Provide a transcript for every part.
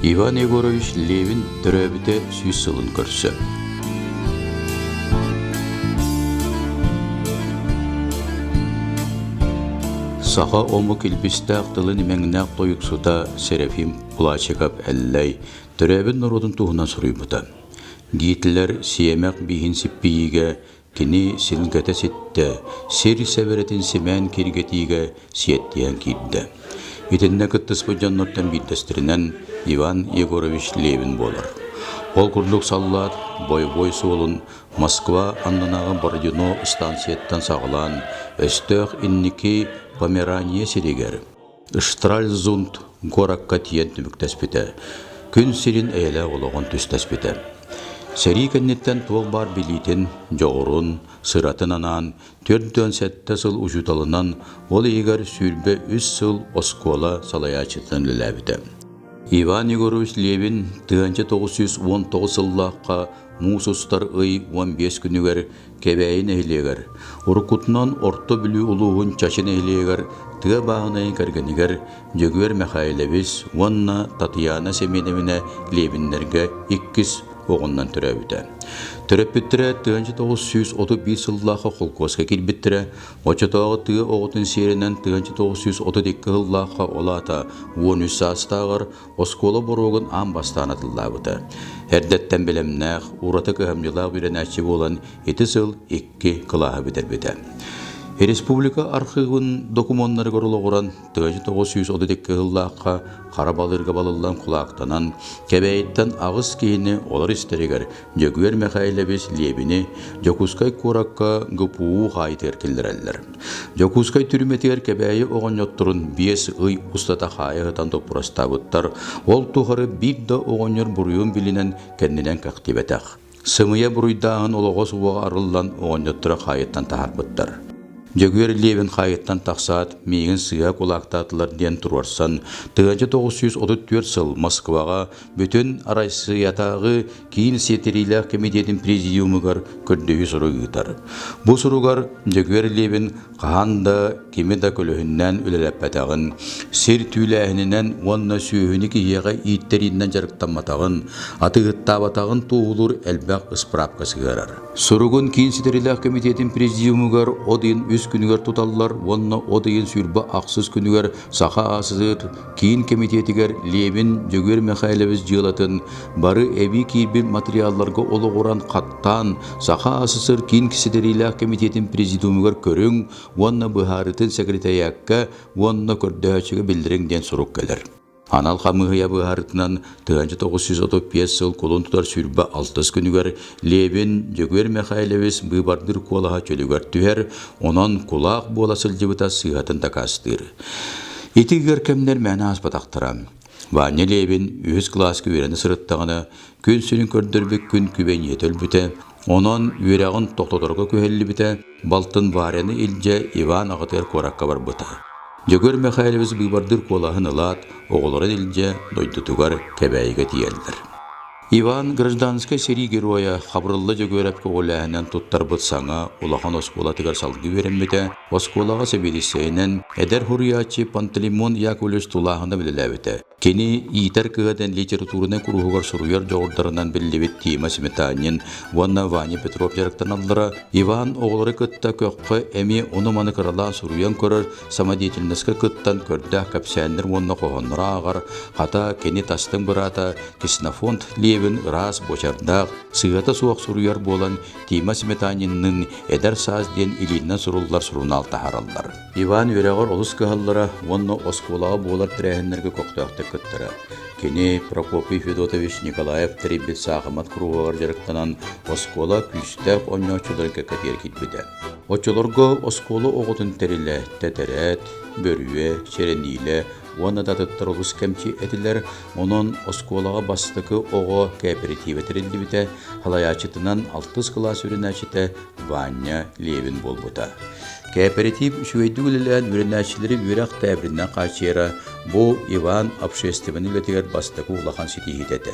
Иван Егорович Левин төрөөбүтэ сүүс сылын көрсө. Саха омук илбистээх тылын имэҥнээх тойуксута Серафим Кулачиков Эллэй төрөөбүт норуотун туһунан суруйбута. Гитлер сиэмэх бииһин сиппийиигэ кини силгэтэ ситтэ, сир сэбэрэтин симээн киргэтиигэ сиэттиһэн киирдэ. Итиннэ кыттыспыт дьоннортон биирдэстэринэн Иван Егорович Левин буолар. Ол курдук саллаат бойобуой суолун Москва аннынааҕы Бородино станцияттан саҕалаан өстөөх инники Померания сиригэр Штральзунд куоракка тиийэн түмүктэспитэ, күн сирин эйэлээх олоҕун түстэспитэ. Сэрии кэнниттэн туох баар билиитин, дьоҕурун, сыратын анаан 47 сыл учууталынан, ол иһигэр 23 сыл оскуола салайааччытынан үлэлээбитэ. Иван Егорович Левин 1919 сыллаахха муус устар ый 15 күнүгэр Кэбээйи нэһилиэгэр, уруккутунан Орто Бүлүү улууһун Чачы нэһилиэгэр тыа бааһынайын кэргэнигэр Дьөгүөр Мэхээлэбис уонна Татьяна Семеновна Левиннэргэ иккис оҕоннон төрөөбүтэ. Төрөппүттэрэ 1931 сыллаахха холкуоска киирбиттэрэ, оччотооҕу тыа оҕотун сиэринэн 1932 сыллаахха ол аата 13 саастааҕар оскуола боруогун аан бастаан атыллаабыта. Эрдэттэн бэлэмнээх, ураты кыһамньылаах үөрэнээччи буолан ити сыл икки кылааһы бүтэрбитэ. Республика архыыбын докумуоннарыгар олоҕуран 1932 сыллаахха хара балыырга балыллан кулаактанан, Кэбээйиттэн аҕыс киһини олор истэригэр Дьөгүөр Мэхээлэбис Лиэбини Дьокуускай куоракка ГПУ хаайытыгар киллэрэллэр. Дьокуускай түрмэтигэр Кэбээйи оҕонньотторун биэс ый устата хаайа сытан доппуруостаабыттар. Ол тухары биир да оҕонньор буруйун билинэн кэннинэн кэхтибэтэх. Сымыйа буруйдааһын олоҕо суоҕа арыллан оҕонньоттору хаайыттан таһаарбыттар. Дьөгүөр Левин хаайыттан тахсаат, миигин сыыһа кулаактаатылар диэн туруорсан, 1934 сыл Москваҕа бүтүн Арассыыйатааҕы Киин сиэтэриилээх кэмитиэтин президиумугар көрдөһүү сурук ыытар. Бу суругар Дьөгүөр Левин хаһан да кими да көлөһүннээн үлэлэппэтэҕин, сир түүлээһининэн уонна сүөһүнү киһиэхэ ииттэриинэн дьарыктамматаҕын, атыыһыттаабатаҕын туоһулуур элбэх ыспыраапка сыһыарар. Суругун Киин ситэриилээх кэмитиэтин президиумугар от ыйын үс күнүгэр туталлар уонна от ыйын 26 күнүгэр Саха АССР Киин кэмитиэтигэр Левин Дьөгүөр Михайлович дьыалатын бары эбии киирбит матырыйаалларга олоҕуран хаттаан Саха АССР Киин ситэриилээх кэмитиэтин президиумугар көрүҥ уонна быһаарыытын секретариакка уонна көрдөһөөччүгэ биллэриҥ диэн сурук кэлэр. Анал хамыыһыйа быһаарыытынан 1935 сыл кулун тутар 26 күнүгэр Левин Дьөгүөр Михайлович быыбардыыр куолаһа чөлүгэр түһэр, онон кулаах буола сылдьыбыта сыыһатын дакаастыыр. Ити ыар кэмнэр мээнэ ааспатахтара. Ваня Левин үһүс кылааска үөрэнэ сырыттаҕына, күн сирин көрдөрбүт күн күбэй ийэтэ өлбүтэ, онон үөрэҕин тохтоторго күһэллибитэ, балтын Варяны илдьэ Иван аҕатыгар куоракка барбыта. Дьөгүөр Михайлович быыбардыыр куолаһын ылаат, оҕолорун илдьэ дойдутугар Кэбээйигэ тиийэллэр. Иван гражданскай сэрии геройа Хабырылла Дьөгүөрэп көҕүлээһинэн туттарбыт саҥа улахан оскуолатыгар салгыы үөрэммитэ, оскуолаҕа сэбиэдиссэйинэн эдэр суруйааччы Пантелеймон Яковлевич Тулааһынап үлэлээбитэ. Кини иитэр кыһа диэн литературнай куруһугар суруйар дьоҕурдарынан биллибит Тима Сметанин уонна Ваня Петров дьарыктаналлара. Иван оҕолору кытта көххө эмиэ ону-маны кыралаан суруйан көрөр, самодеятельноска кыттан көрдөөх кэпсээннэр уонна хоһооннору ааҕар, хата кини тастыҥ быраата Ксенофонт Левин ыраас буочардаах, сыыһата суох суруйар буолан Тима Сметанинныын «Эдэр саас» диэн илиинэн суруллар сурунаал таһаараллар. Иван үөрэҕэр олус кыһаллара уонна оскуолаҕа буолар тэрээһиннэргэ көхтөөхтүк кыттара. Кини Прокопий Федотович Николаев тэрийбит саахымат куруһуогар дьарыктанан оскуола күүстээх оонньооччуларын кэккэтигэр киирбитэ. Оччолорго оскуола оҕотун тэрилэ тэтэрээт, бөрүө, чэрэниилэ уонна да атыттар олус кэмчи этилэр, онон оскуолаҕа бастакы оҕо кээпэрэтиибэ тэриллибитэ, салайааччытынан алтыс кылаас үөрэнээччитэ Ваня Левин буолбута. Кээпэрэтиип үчүгэйдик үлэлээн үөрэнээччилэри үөрэх тээбиринэн хааччыйара бу Иван общественнай үлэтигэр бастакы улахан ситиһиитэ этэ.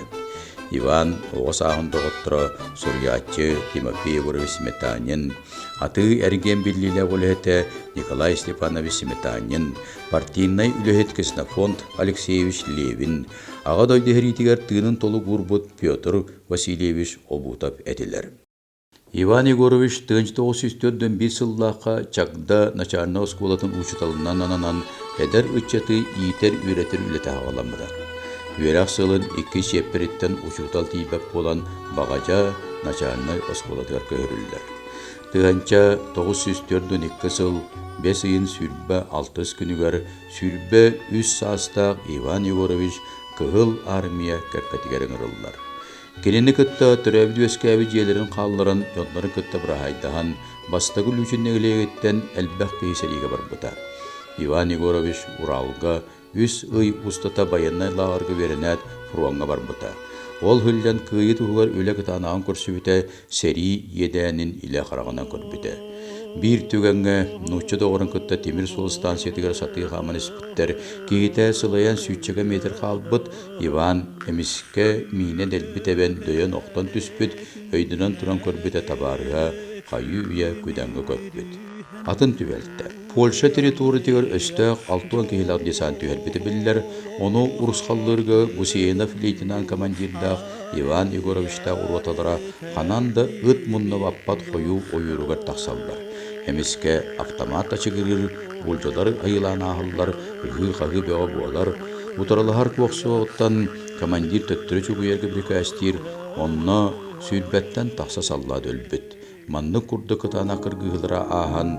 Иван оҕо сааһын доҕотторо суруйааччы Тимофей Егорович Сметанин, атыы-эргиэн биллиилээх үлэһитэ Николай Степанович Сметанин, партийнай үлэһит Ксенофонт Алексеевич Левин, Аҕа дойду сэриитигэр тыынын толук уурбут Петр Васильевич Обутов этилэр. Иван Егорович 1941 сыллаахха Чагда начальнай оскуолатын учууталынан ананан эдэр ыччаты иитэр-үөрэтэр үлэтэ саҕаламмыта. Үөрэх сылын икки чиэппэриттэн учуутал тиийбэт буолан Баҕадьа начальнай оскуолатыгар көһөрүллэр. 1942 сыл бэс ыйын 26 күнүгэр 23 саастаах Иван Егорович Кыһыл Армия кэккэтигэр ыҥырыллар. Кинини кытта төрөөбүт-үөскээбит дьиэлэрин хаалларан дьоннорун кытта быраһаайдаһан, бастакы Лүүчүн нэһилиэгиттэн элбэх киһи сэриигэ барбыта. Иван Егорович Уралга үс ый устата байыаннай лааҕырга үөрэнээт фроҥҥа барбыта. Ол иһиллэн Кыайыы туһугар үлэ кытаанаҕын көрсүбүтэ, сэрии иэдээнин илэ хараҕынан көрбүтэ. Биир түгэҥҥэ нуучча доҕорун кытта тимир суол станциятыгар сатыы хааман испиттэр, киһитэ сылайан сүүччэкэ метр хаалбыт, Иван эмискэ миинэ дэлби тэбэн дөйөн охтон түспүт, өйдөнөн туран көрбүтэ табаарыһа хайыы-үйэ күдэҥҥэ көппүт. Атын түбэлтэ. Польша территориятыгар өстөөх 60 киһилээх десант түһэрбитэ биллэр, ону урусхаллыырга Гусейнов лейтенант командирдаах Иван Егоровичтаах роталара ханан да ыт мунна баппат хойуу ойууругар тахсаллар. Эмискэ автомат ачыгырыыр, булдьалар айылаан ааһаллар, ыһыы-хаһыы бөҕө буолар. Утарылаһар куох суоҕуттан командир төттөрү чугуйарга бирикээстиир, онно сүүрбэттэн тахса саллаат өлбүт. Маннык курдук кытаанах кыргыһыылара ааһан,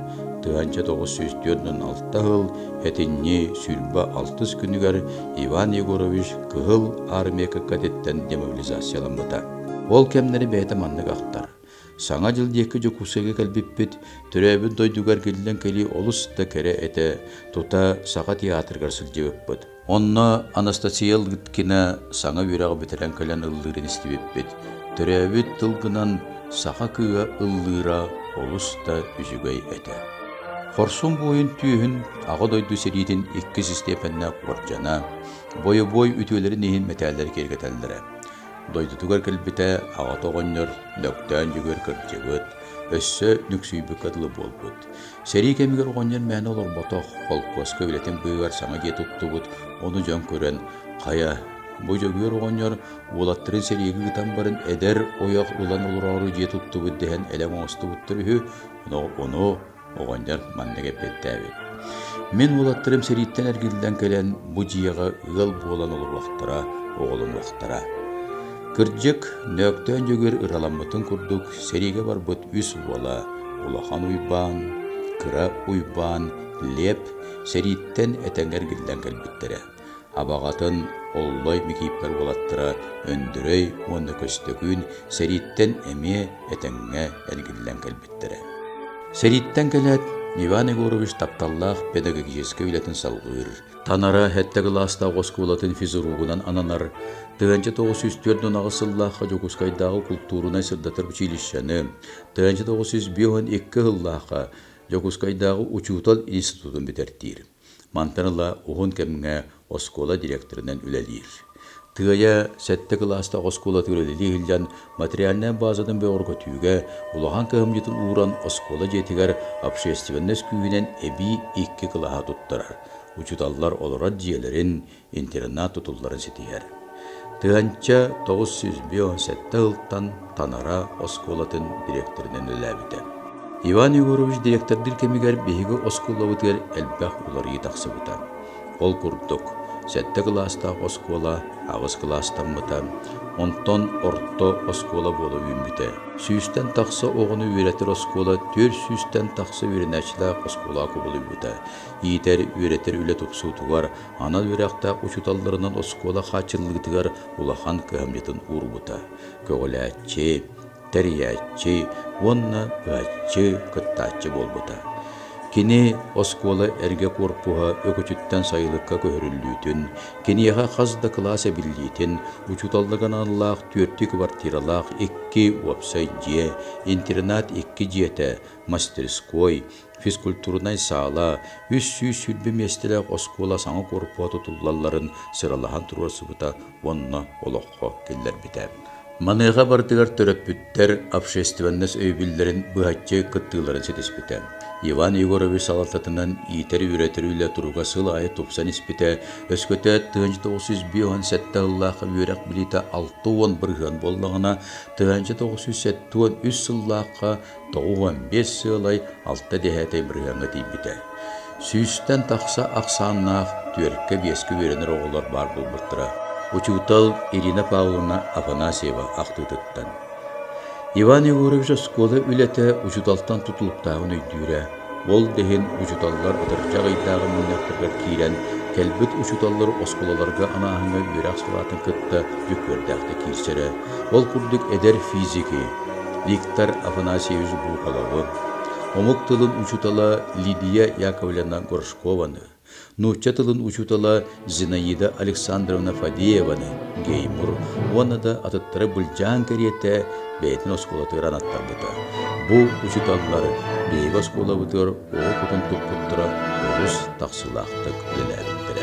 1946 сыл этинньи 26 күнүгэр Иван Егорович Кыһыл Армия кэккэтиттэн демобилизацияламмыта. Ол кэмнэри бэйэтэ маннык ахтар. Саҥа дьыл диэки Дьокуускайга кэлбиппит, төрөөбүт дойдуга эргиллэн кэлии олус да кэрэ этэ, тута Саха театрыгар сылдьыбыппыт. Онно Анастасия Лыткина саҥа үөрэҕи бүтэрэн кэлэн ыллыырын истибиппит. Төрөөбүт тылгынан саха кыыһа ыллыыра олус да үчүгэй этэ. Хорсун буойун түөһүн Аҕа дойду сэриитин иккис истиэпэннээх уордьана, бойобуой үтүөлэрин иһин мэтээллэри киэргэтэллэрэ. Дойдутугар кэлбитэ аҕата оҕонньор Нөктөөн Дьөгүөр кырдьыбыт, өссө нүксүйбүккэ дылы буолбут. Сэрии кэмигэр оҕонньор мээнэ олорботох, холкуоска үлэтин быыһыгар саҥа дьиэ туттубут, ону дьон көрөн, хайа, бу Дьөгүөр оҕонньор уолаттарын сэриигэ ыытан баран эдэр ойох ылан олороору дьиэ туттубут дэһэн элэҥ оҥостубуттар үһү, ону оҕонньор маннык эппиэттээбит. Мин уолаттарым сэрииттэн эргиллэн кэлэн бу дьиэҕэ ыал буолан олоруохтара, оҕолонуохтара. Кырдьык, Нөөктөөн Дьөгүөр ыраламмытын курдук сэриигэ барбыт үс уола Улахан Уйбаан, Кыра Уйбаан, Лиэп сэрииттэн этэҥҥэ эргиллэн кэлбиттэрэ. Абаҕатын Оллой Микииппэр уолаттара Өндөрөй уонна Көстөкүүн сэрииттэн эмиэ этэҥҥэ эргиллэн кэлбиттэрэ. Сэрииттэн кэлээт, Иван Егорович тапталлаах педагогическай үлэтин салҕыыр. Танара сэттэ кылаастаах оскуолатын физругунан ананар 1948 сыллаахха Дьокуускайдааҕы култуурунай-сырдатар училищены, 1952 сыллаахха Дьокуускайдааҕы учуутал институтун бүтэртиир. Мантан ыла уһун кэмҥэ оскуола директорынан үлэлиир. Тыайа сэттэ кылаастаах оскуолатыгар үлэлии сылдьан материальнай базатын бөҕөргөтүүгэ улахан кыһамньытын ууран оскуола дьиэтигэр общественность күүһүнэн эбии икки кылааһы туттарар. Учууталлар олорор дьиэлэрин, интернат тутулларын ситиһэр. 1957 сылтан Танара оскуолатын дириэктэринэн үлэлээбитэ. Иван Егорович дириэктэрдиир кэмигэр биһиги оскуолабытыгар элбэх уларыйыы тахсыбыта. Ол курдук, сэттэ кылаастаах оскуола аҕыс кылаастаммыта, онтон орто оскуола буола үүммүтэ. Сүүстэн тахса оҕону үөрэтэр оскуола 400-тэн тахса үөрэнээччилээх оскуолаҕа кубулуйбута. Иитэр, үөрэтэр үлэ тупсуутугар анал үөрэхтээх учууталларынан оскуола хааччыллыытыгар улахан кыһамньытын уурбута. Көҕүлээччи, тэрийээччи уонна ыһаччы, кыттааччы буолбута. Кини оскуола эргэ куорпуһа өкүтүттэн сайылыкка көһөрүллүүтүн, киниэхэ хас да кылаас эбиллиитин, учууталларга аналлаах түөртүү квартиралаах икки уопсай дьиэ, интернат икки дьиэтэ, мастерской, физкультурнай саала, 320 миэстэлээх оскуола саҥа куорпуһа тутуллалларын сыралаһан туруорсубута уонна олоххо киллэрбитэ. Маныаха барытыгар төрөппүттэр общественность өйөбүллэрин быһаччы кыттыыларын ситиспитэ. Иван Егорович салалтатынан иитэр-үөрэтэр үлэ туруга сыл аайы тупсан испитэ, өскөтө 1957 сыллаахха үөрэх билиитэ 60% буоллаҕына, 1973 сыллаахха 95 сыалай алта дэһээтэй бырыһыаҥҥа тиийбитэ. Сүүстэн тахса ахсааннаах түөркэ-биэскэ үөрэнэр оҕолор баар буолбуттара. Учуутал Ирина Павловна Афанасьева ахтыытыттан. Иван Егорович оскуола үлэтэ учууталтан тутулуктааҕын өйдүүрэ. Ол да иһин учууталлар атырдьах ыйдааҕы мунньахтарыгар киирэн, кэлбит учууталлар оскуолаларга анааһыҥҥа үөрэх салаатын кытта дьүккүөрдээхтик киирсэрэ. Ол курдук эдэр физики Виктор Афанасьевич Бухаловы, омук тылын учуутала Лидия Яковлевна Горшкованы, нуучча тылын учуутала Зинаида Александровна Фадееваны, Геймур уонна да атыттары былдьаан кэриэтэ бэйэтин оскуолатыгар анаттарбыта. Бу учууталлар биһиги оскуолабытыгар оҕо кутун туппуттара олус тахсыылаахтык үлэлээбиттэрэ.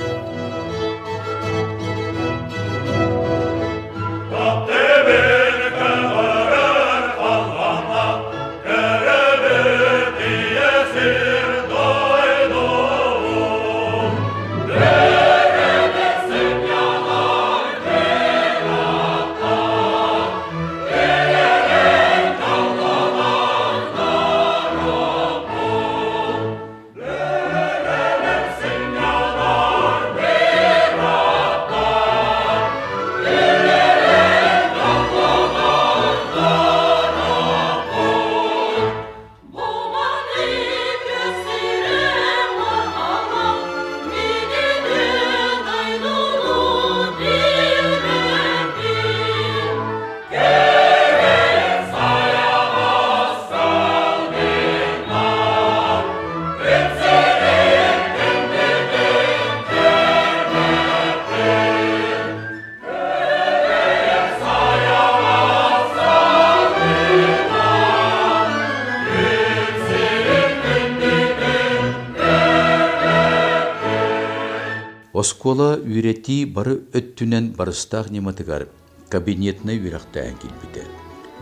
Оскуола үөрэтии бары өттүнэн барыстаах ньыматыгар кабинетнай үөрэхтээһин киирбитэ.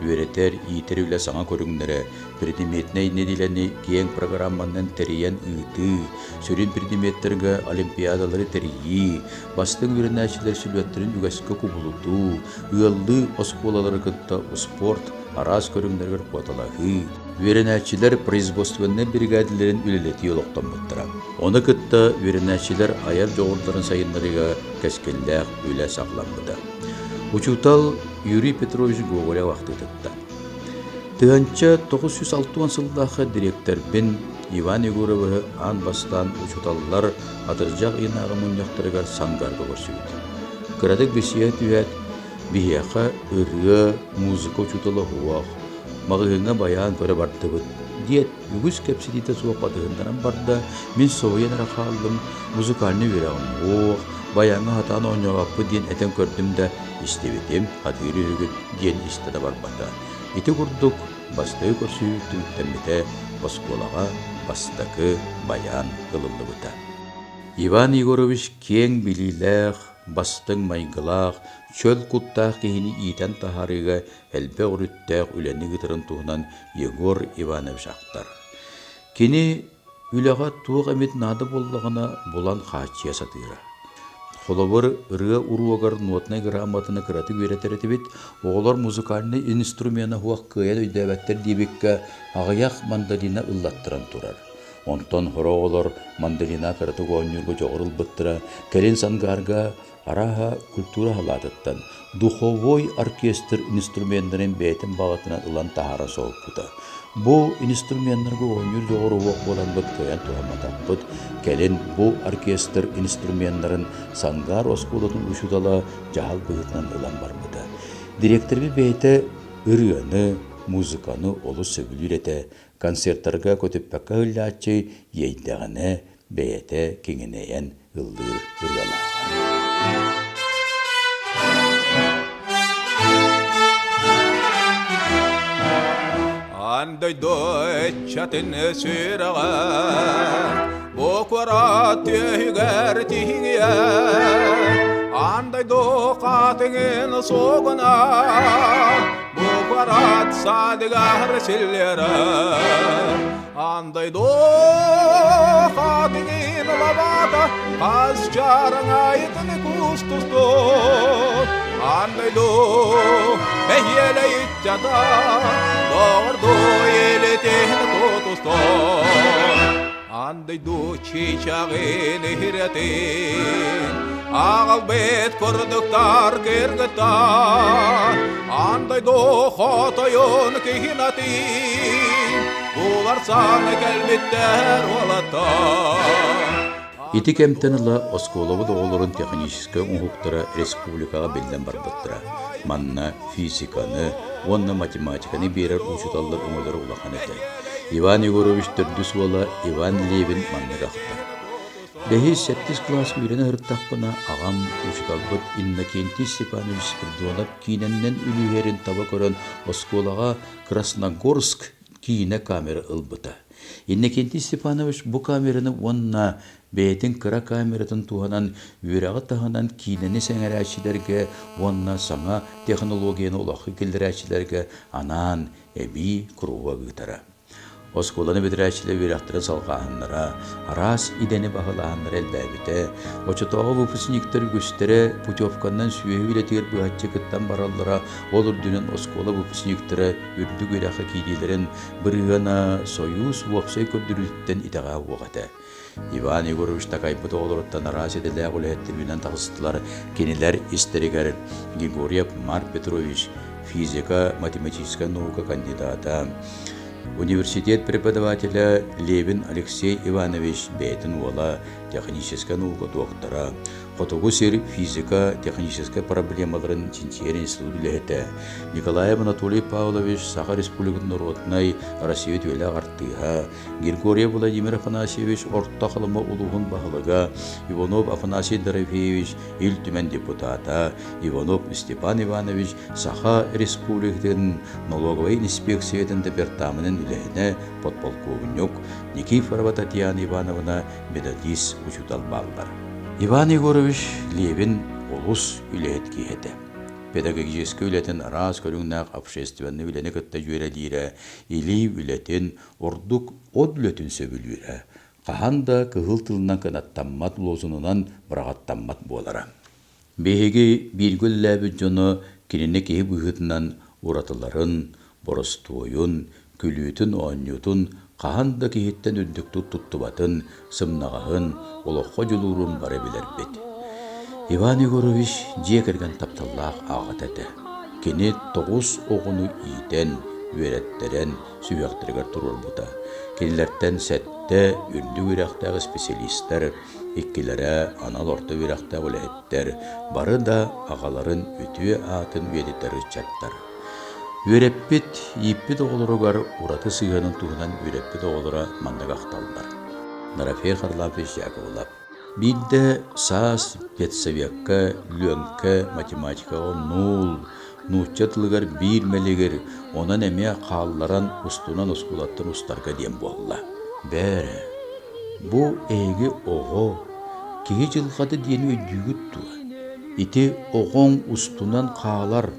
Үөрэтэр, иитэр үлэ саҥа көрүҥнэрэ, предметнэй нэдиэлэни киэҥ программанан тэрийэн ыытыы, сүрүн предметтэргэ олимпиадалары тэрийии, бастыҥ үөрэнээччилэр сүлүөттэрин үгэскэ кубулутуу, ыаллыы оскуолалары кытта успуорт араас көрүҥнэригэр куоталаһыы, үөрэнээччилэр производственнай биригээдэлэрин үлэлэтии олохтоммуттара. Ону кытта үөрэнээччилэр айар дьоҕурдарын сайыннарыыга кэскиллээх үлэ саҕаламмыта. Учуутал Юрий Петрович Гоголев ахтыытыттан. 1960 сыллаахха дириэктэрбин Иван Егоровиһы аан бастаан учууталлар атырдьах ыйынааҕы мунньахтарыгар Сангарга көрсүбүт. Кыратык бисийэ түһээт, биһиэхэ ырыа, музыка учуутала суох, маҕаһыыҥҥа байаан көрө бардыбыт диэт үгүс кэпсэтиитэ суох батыһыннаран барда, мин соһуйан эрэ хааллым, музыкальнай үөрэҕим суох, баяҥҥа сатаан оонньообоппут диэн этэн көрдүм да, истибитим, хатыыр үһүгүт диэн истэ да барбата. Ити курдук бастакы көрсүһүү түмүктэммитэ, оскуолаҕа бастакы байаан ылыллыбыта. Иван Егорович киэҥ билиилээх, бастыҥ майгылаах, чөл куттаах киһини иитэн таһаарыыга элбэх өрүттээх үлэни ыытарын туһунан Егор Иванович ахтар. Кини үлэҕэ туох эмит наада буоллаҕына булан хааччыйа сатыыра. Холобур, ырыа уруогар нотнай грамотаны кыратык үөрэтэр этибит, оҕолор музыкальнай инструмена суох кыайан өйдөөбөттөр диэбиккэ аҕыйах мандолина ыллаттаран турар. Онтон хоро оҕолор мандолина кыратык оонньуурга дьоҕур ылбыттара, кэлин Сангаарга Арааһа, культура салаатыттан духовой оркестр инструменнарын бэйэтин баҕатынан ылан таһаара соһуппута. Бу инструменнарга оонньуур дьоҕур уһуох буоламмыт кыайан туһамматахпыт. Кэлин бу оркестр инструменнарын Сангаар оскуолатын учуутала дьаһал быһыытынан ылан барбыта. Дириэктэрбит бэйэтэ ырыаны, музыканы олус сөбүлүүр этэ, концертарга көтүппэккэ ыһыллааччы иэйдэҕинэ бэйэтэ киҥинэйэн ыллыыр ырыалааҕа. Аан дойду ыччатын сүрэҕэ бу куорат түөһүгэр тиһиҥиэ Аан дойду хаатыҥын сугуна бу куорат саадыгар силлиэрэ Аан дойду хаатыҥын лабаата хас чараҥайытын кустустун Аан дойду бэһиэлэй ыччата доҕордуу илитин тутустун Аан дойду чыычааҕын иһирэтин аҕалбыт курдуктар кыргыттар Аан дойду хотойун киһинатын буларсан кэлбиттэр уолаттар Ити кэмтэн ыла оскуолабыт оҕолорун техническэй оҥоһуктара республикаҕа биллэн барбыттара. Манна физиканы уонна математиканы биэрэр учууталлар өҥөлөрө улахан этэ. Иван Егорович төрдүс уола Иван Левин маннык ахтар. Бэһис, сэттис кылааска үөрэнэ сырыттахпына, аҕам, учууталбыт Иннокентий Степанович Спиридонов киинэннэн үлүһүйэрин таба көрөн оскуолаҕа Красногорск киинэ камера ылбыта. Иннокентий Степанович бу камераны уонна бэйэтин кыра камератын туһанан үөрэҕи таһынан киинэни сэҥэрээччилэргэ уонна саҥа технологияны олоххо киллэрээччилэргэ анаан эбии куруһуок ыытара. Оскуоланы бүтэрээччилэр үөрэхтэрин салҕааһыннара, араас идэни баһылааһыннара элбээбитэ. Оччотооҕу выпускниктар үгүстэрэ путевканан сүөһү үлэтигэр быһаччы кыттан бараллара, ол үрдүнэн оскуола выпускниктара үрдүк үөрэххэ киириилэрин бырыһыана Сойуус уопсай көрдөрүүтүттэн итэҕэһэ суох этэ. Иван Егорович такайбыт оҕолоруттан араас идэлээх үлэһиттэр үүнэн таҕыстылар. Кинилэр истэригэр Григорьев Марк Петрович, физика, математическай наука кандидата, университет преподавателэ Левин Алексей Иванович бэйэтин уола, техническэй наука доктора, Хотугу сир физика-техническэй проблемаларын чинчийэр институт үлэһитэ Николаев Анатолий Павлович Саха Республикатын норуотунай Россия үтүөлээх артыыһа, Григорьев Владимир Афанасьевич Орто Халыма улууһун баһылыга, Иванов Афанасий Дорофеевич Ил Түмэн депутата, Иванов Степан Иванович Саха Республикатын налоговай инспекциятын департаменын үлэһитэ, подполковник Никифорова Татьяна Ивановна методист учуутал бааллар. Иван Егорович Левин олус үлэһит киһи этэ. Педагогическай үлэтин араас көрүҥнээх общественнай үлэни кытта дьүөрэлиирэ, илии үлэтин, ордук от үлэтин сөбүлүүрэ, хаһан да кыһыл тылынан кынаттаммат лозунунан быраҕаттаммат буолара. Биһиги бииргэ үлэлээбит дьоно кинини киһи быһыытынан уратыларын, боростуойун, күлүүтүн-оонньуутун хаһан да киһиттэн үрдүктүк туттубатын, сымнаҕаһын, олоххо дьулуурун бары билэрбит. Иван Егорович дьиэ кэргэн тапталлаах аҕата этэ. Кини тоҕус оҕону иитэн, үөрэттэрэн, сүһүөхтэригэр туруорбута. Кинилэртэн сэттэ үрдүк үөрэхтээх специалистар, Иккилэрэ анал орто үөрэхтээх үлэһиттэр, бары да аҕаларын үтүө аатын үйэтитэр ыччаттар. Үөрэппит, ииппит оҕолоругар ураты сыһыанын туһунан үөрэппит оҕолоро маннык ахталлар. Дорофей Харлампович Яковлев Биирдэ саас педсовекка Лүөҥкэ математикаҕа нуул, нуучча тылыгар биир мэлигир, онон эмиэ хаалларан устунан оскуолаттан устарга диэн буолла. Бээрэ, Бу эһиги оҕо, киһи дьылҕата диэни өйдүүгүт дуо? Ити оҕоҥ устунан хаалар,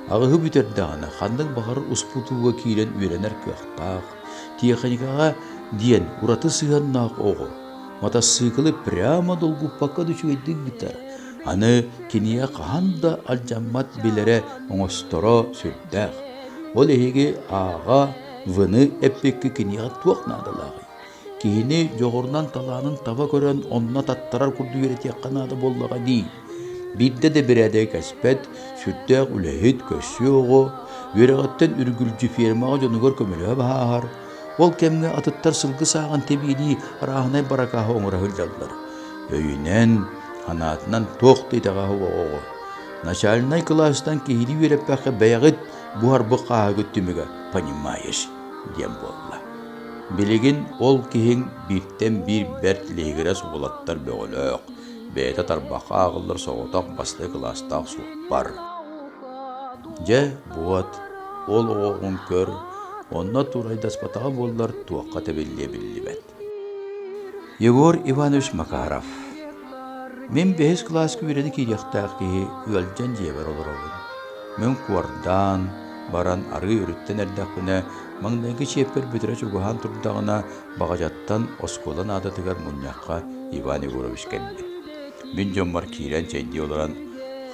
аҕыһы бүтэрдэҕинэ ханнык баҕарар успутууга киирэн үөрэнэр кыахтаах, тиэхиньикэҕэ диэн ураты сыһыаннаах оҕо матассыыкылы прямо долгуппакка да үчүгэйдик бүтэр. Аны киниэхэ хаһан да алдьаммат билэрэ оҥосторо сүрдээх. Ол эһиги ааҕа, В-ны эппиккэ киниэхэ туох наадалааҕый? Киһини дьоҕурунан талаанын таба көрөн онно таттарар курдук үөрэтиэххэ наада буоллаҕа дии. Биирдэ да бэрээдэги кэспэт, сүрдээх үлэһит, көссүө оҕо, үөрэҕиттэн үргүлдьү фермаҕа дьонугар көмөлөһө баһааһар. Ол кэмҥэ атыттар сылгы сааҕын тэбиилии арааһынай баракааһы оҥоро сылдьаллар. Өйүнэн, санаатынан туох да итэҕэһэ оҕо. Начальнай кылаастан киһилии үөрэппэххэ бэйэҕит Буһарбыт хааһыгыт түмүгэ понимаешь диэн буолла. Билигин ол киһиҥ бииртэн биир бэрт лиһигирэс уолаттар бөҕөлөөх, бэйэтэ тарбахха ааҕыллар соҕотох бастакы кылаастаах суоппар. Дьэ, буот, ол оҕоҕун көр, онно туурайдаспатаҕа буоллар туохха тэбиллиэ биллибэт. Егор Иванович Макаров Мин бэһис кылааска үөрэнэ киириэхтээх киһи ыалдьан дьиэбэр олоробун. Мин куордаан баран арыы өрүттэн эрдэхпинэ, маҥнайгы чиэппэр бүтэрэ чугаһаан турдаҕына, Баҕадьаттан оскуола наадатыгар мунньахха Иван Егорович кэлбит. Мин дьоммор киирэн чэйдии олорон,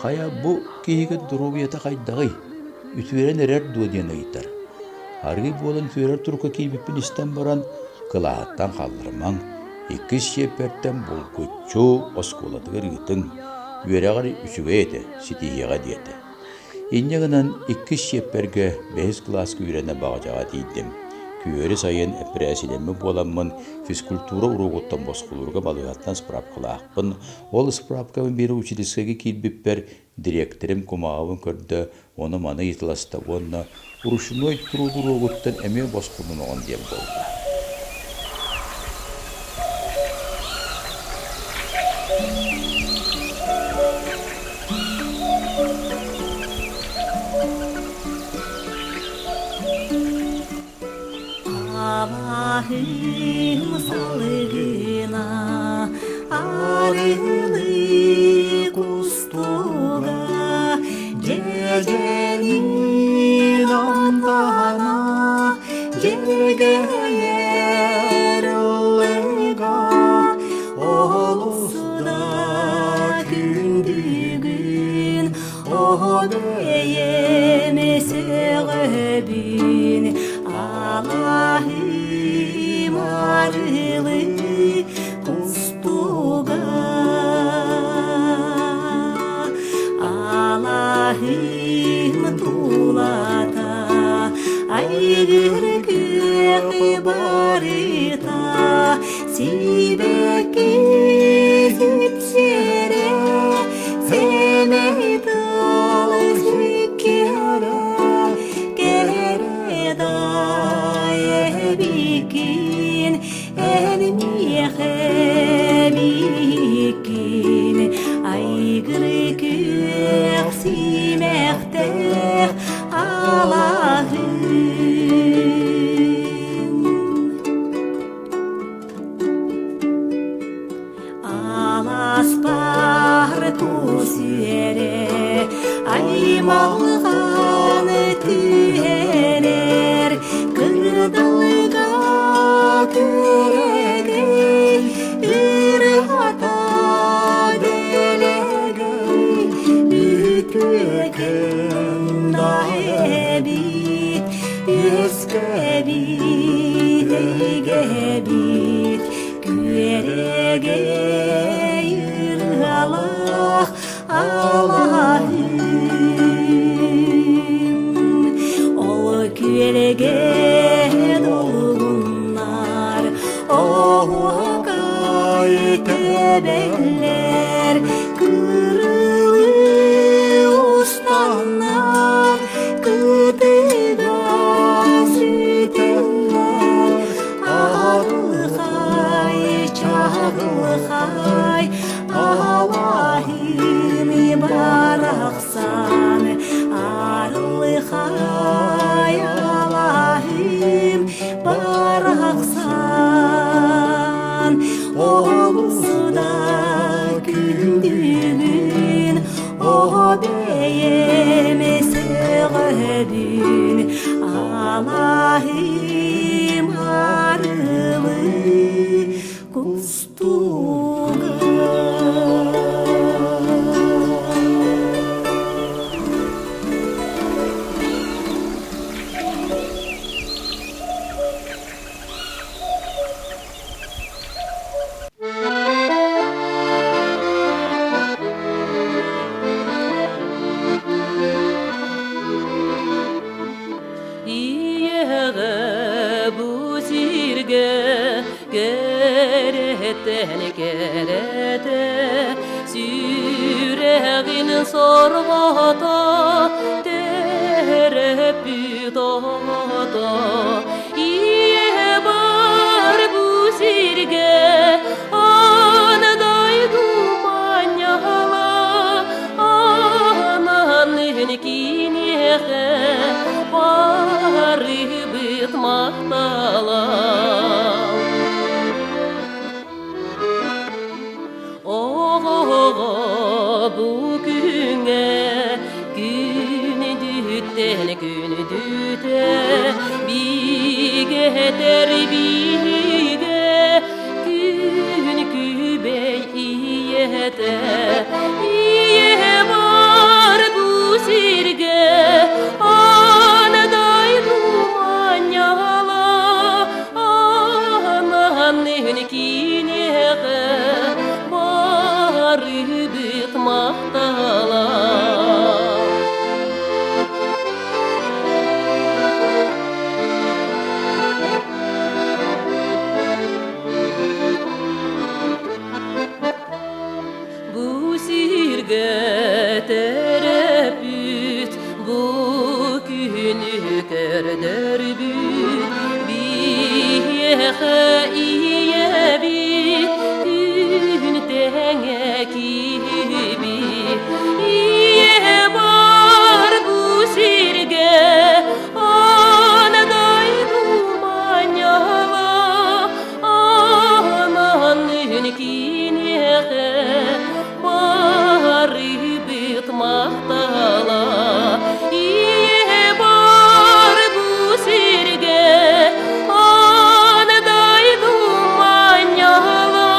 «Хайа, бу киһигит доруобуйата хайдаҕый? Үтүөрэн эрэр дуо?» диэн ыйытар. Арыы буолан үтүөрэр турукка киирбиппин истэн баран, кылааһыттан хаалларымаҥ, иккис чиэппэртэн булгуччу оскуолатыгар ыытыҥ, үөрэҕэр үчүгэй этэ, ситиһиэҕэ диэтэ. Инньэ гынан иккис чиэппэргэ бэһис кылааска үөрэнэ Баҕадьаҕа тиийдим. Күһүөрү сайын эппэрээсийэлэммит буоламмын физкультура уруогуттан босхолуурга балыыһаттан справкалаахпын. Ол справкабын биир училищега киирбиппэр дириэктэрим кумааҕыбын көрдө, ону-маны ыйыталаста уонна ручной труд уруогуттан эмиэ босхолоноҕун диэн буолла. Алаһым салыгына арыылыы кустуга дьэдьэнин амтана дьэргэйэр ыллыга олус да күндүгүн Оҕо-бэйэм сөҕөбүн алаһым арылы кустуга алаһым тулата айгыр күөх барыта сибэкки сипсиэрэ сэмэй тыл сүккүөрэ кэрэ эбиккин эн миэхэ эбиккин айгыр күөх симэхтээх алаһын Аласпар тус үөрэ, аймалҕан түһэрэр, кырдалга күрэгэй, ырыата дэлэгэй, үтүөкэн да эбит, үөскэбит эйгэбит, Күөрэгэй ырыалаах алаһым, ол күөрэгэй долгуннар оһуокай тэбэллэр, кырылыы устаннар, кытыга сүтэллэр. Арылхай, чаҕылхай, алаһын барахсан, арылхай, алаһым барахсан, олус да күндүгүн, о бэйэм сөҕөбүн, алаһым арылы кустуга. Ийэҕэ бу сиргэ кэрэттэн кэрэтэ сүрэҕин сорҕото тэрэппит. Төрөөбүт оҕото ийэ бар бу сиргэ аан дойду манньала ананын киниэхэ барыбыт махтала. Оҕоҕо бу күҥҥэ күндүттэн күндүтэ биигэтэр биигэ күн күбэй ийэтэ ийэ бар бу сиргэ аан дойду манньала Ананын киниэхэ барыбыт махтала. Бу сиргэ төрөппүт, бу күнү көрдөрбүт, биһиэхэ ийэбит, күн тэҥэ киһибит. Ийэ бар бу сиргэ, аан дойду манньала, Аанын киниэхэ барыбыт махтала, ийэ бар бу сиргэ аан дойду манньала,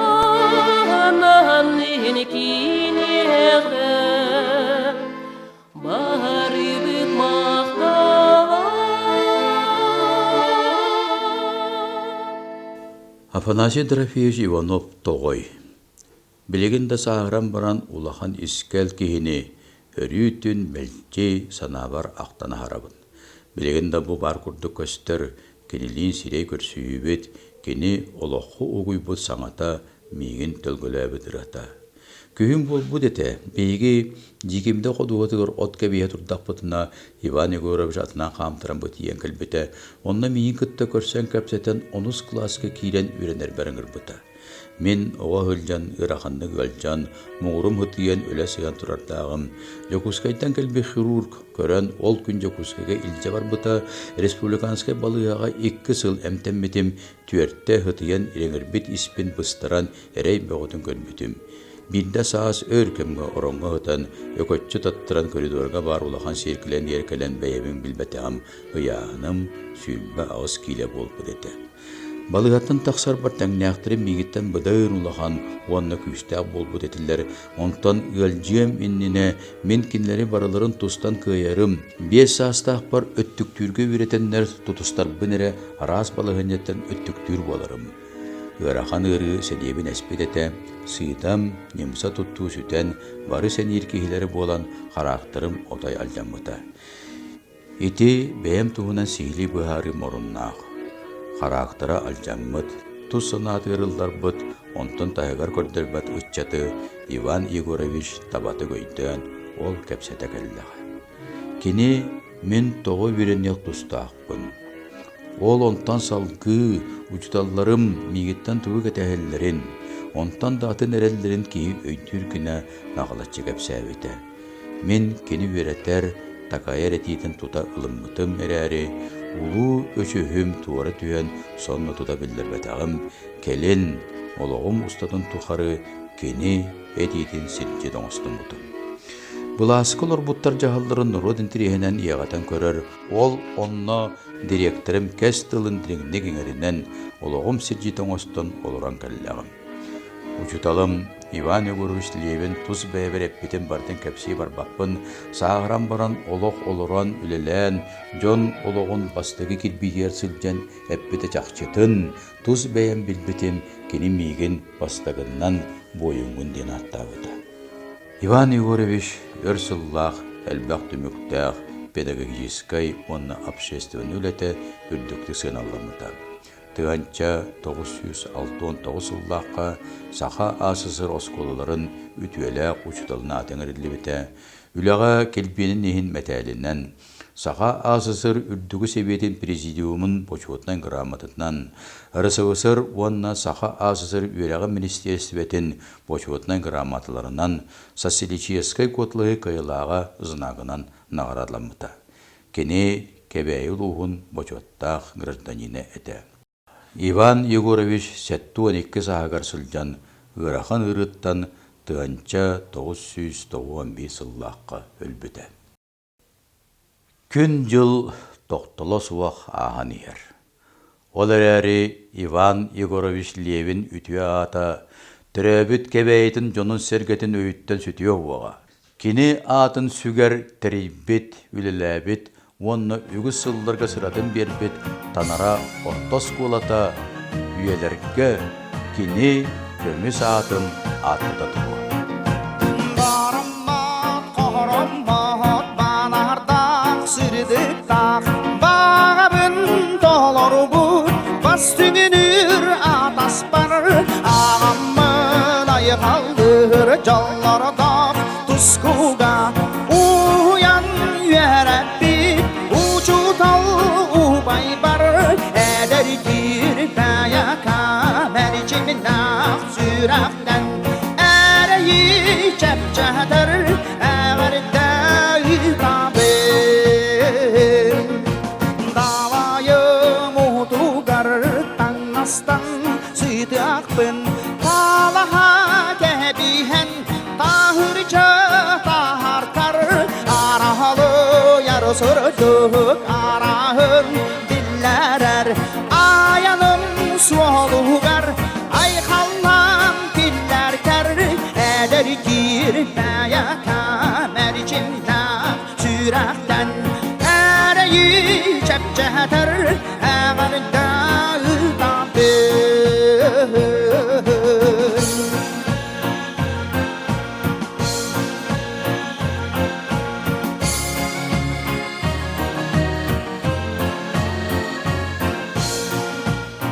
аанын киниэхэ Барыбыт махтала. Афанасий Дорофеевич Иванов Тоҕой Билигин да сааһыран баран улахан искэл киһини өрүү түн мэлдьи санаабар ахтан аһарабын. Билигин да бу баар курдук көстөр, кинилиин сирэй көрсүһүүбүт, кини олоххо угуйбут саҥата миигин төлгөлөөбүт ырата. Күһүн буолбут этэ. Биһиги Дьиикимдэ ходуһатыгар от кэбиһэ турдахпытына, Иван Егорович атынан хаамтаран бытыйан кэлбитэ. Онно миигин кытта көрсөн кэпсэтэн онус кылааска киирэн үөрэнэрбэр ыҥырбыта. Мин оҕо сылдьан ыараханнык ыалдьан, муҥурум ытыйан үлэ сыһан турардааҕым. Дьокуускайтан кэлбит хирург көрөн ол күн Дьокуускайга илдьэ барбыта. Республиканскай балыыһаҕа 2 сыл эмтэммитим, түөртэ ытыйан ириҥирбит испин быстаран эрэй бөҕөтүн көрбүтүм. Биирдэ саас өр кэмҥэ ороҥҥо сытан, өкөччү таттаран коридорга баар улахан сиэркилэн иэркэлэн бэйэбин билбэтэҕим, ыйааһыным 28 киилэ буолбут этэ. Балыыһаттан тахсарбар тэҥнээхтэрим миигиттэн быдан улахан уонна күүстээх буолбут этилэр. Онтон ыалдьыам иннинэ мин кинилэри барыларын тустан кыайарым. 5 саастаахпар өттүктүүргэ үөрэтэннэр тутустарбын эрэ араас балаһыанньаттан өттүктүүр буоларым. Ыарахан ыарыы сэниэбин эспит этэ, сыытам, ньымса туттуу сүтэн, бары сэниир киһилэрэ буолан хараахтарым отой алдьаммыта. Ити бэйэм туһунан сиһилии быһаарыы моруннаах. Хараахтара алдьаммыт, тус санаатыгар ылларбыт, онтон таһыгар көрдөрбөт ыччаты Иван Егорович табатык өйдөөн ол кэпсэтэ кэллэҕэ. Кини мин тоҕо үөрэниэх тустаахпын, Ол онтон салгыы учууталларым миигиттэн тугу кэтэһэллэрин, онтон да атын эрэллэрин киһи өйдүүр гына наҕылаччы кэпсээбитэ. Мин кини үөрэтэр, такайар этиитин тута ылыммытым эрээри, улуу өчүһүм туора түһэн сонно тута биллэрбэтэҕим, кэлин олоҕум устатын тухары кини этиитин сирдьит оҥостуммутум. Былааска олорбуттар дьаһалларын норуот интэриэһинэн иэҕэтэн көрөр, ол онно дириэктэрим кэс тылын дириҥник иҥэринэн, олоҕум сирдьитэ оҥостон олорон кэллэҕим. Учууталым Иван Егорович Левин тус бэйэбэр эппитин барытын кэпсии барбаппын, сааһыран баран олох олорон, үлэлээн, дьон олоҕун бастакы кирбиитигэр сылдьан эппитэ чахчытын, тус бэйэм билбитим, кини миигин бастакыннан буойуҥҥун диэн ааттаабыта. Иван Егорович өр сыллаах, элбэх түмүктээх педагогическай уонна общественнай үлэтэ үрдүктүк сыаналаммыта. 1969 сыллаахха Саха АССР оскуолаларын үтүөлээх учууталын аата иҥэриллибитэ. Үлэҕэ килбиэнин иһин мэтээлинэн, Саха АССР Үрдүкү Сэбиэтин Президиумун Бочуотунай грамотатынан, РСФСР уонна Саха АССР Үөрэҕин министиэристибэтин Бочуотунай грамоталарынан Социалистическай куоталаһыы кыайыылааҕа знагынан наҕараадаламмыта. Кини Кэбээйи улууһун бочуоттаах гражданина этэ. Иван Егорович 72 сааһыгар сылдьан ыарахан ыарыыттан 1991 сыллаахха өлбүтэ. Күн-дьыл тохтоло суох ааһан иһэр. Ол эрээри Иван Егорович Левин үтүө аата төрөөбүт Кэбээйитин дьонун-сэргэтин өйүттэн сүтүө уоҕа. Кини аатын сүгэр тэрийбит, үлэлээбит уонна үгүс сылларга сыратын биэрбит Танара орто оскуолата үйэлэргэ кини көмүс аатын ааттата туруо. Бараммат, хороммот, банардаах, сырдыктаах, баҕабын толорбут, бас түгүнүр атаспар, аҕаммын айхаллыыр дьоллордоох тускуга уһуйан үөрэппит учуутал убайбар эдэр киирбэйэка мэрчимнээх сүрэхтэн эрэйи чэпчэтэр эҕэрдэ ыытабын Далайым уутугар таҥастан сытыахпын талаһа кэбиһэн таһырдьа таһартар араһалыйар сырдык араһын биллэрэр айаным суолугар айхаллаан киллэртэр эдэр киирбэйэкэ мэрчимнээх сүрэхтэн эрэйи чэпчэтэр эҕэрдэ.